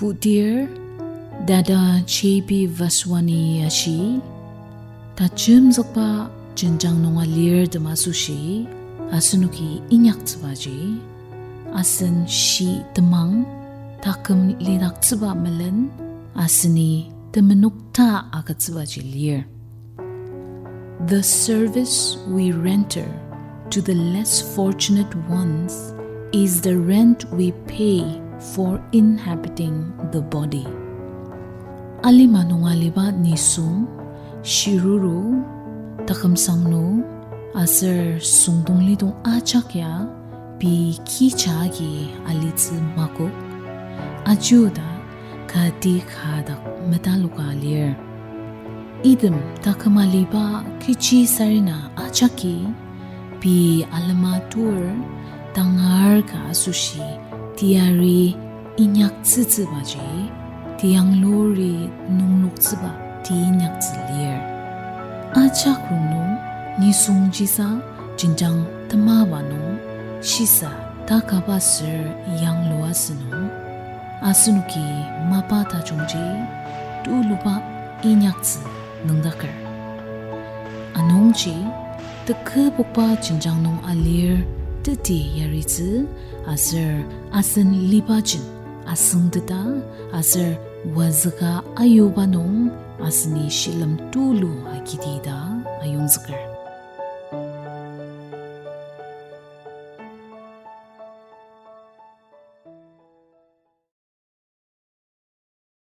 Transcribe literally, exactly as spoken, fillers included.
Putir, Dada J P Vaswani ashi, tajemzükba jenjang nunga lirtem asoshi, asenoki inyaktsübaji, asen shi temang, taküm lidaktsüba melen, aseni temenokta agütsübaji lir. The service we render to the less fortunate ones is the rent we pay for inhabiting the body. Alima nung aliba nisung, shiruru, takümsang nung, aser süngdonglidong ajak ya, pei kicha agi alitsü makok, ajuda kati kadak metaloka lir. Item taküm aliba kechi sarena ajaki, pei alema tur, tangar ka asoshi, teyari inyaktsütsübaji, teyangluri nungloktsüba ti inyaktsü lir. Ajak rongnung, nisungjisa jenjang temaba nung, shisa takaba ser yanglua asünung, asenoki mapa tajungji tuluba inyaktsü nüngdaker. Anungji, tekübokba jenjang nung alir teti yaritsü aser asen libajen asüngteta aser wazüka ayuba nung aseni shilem tulu agidi ta ayongzüker.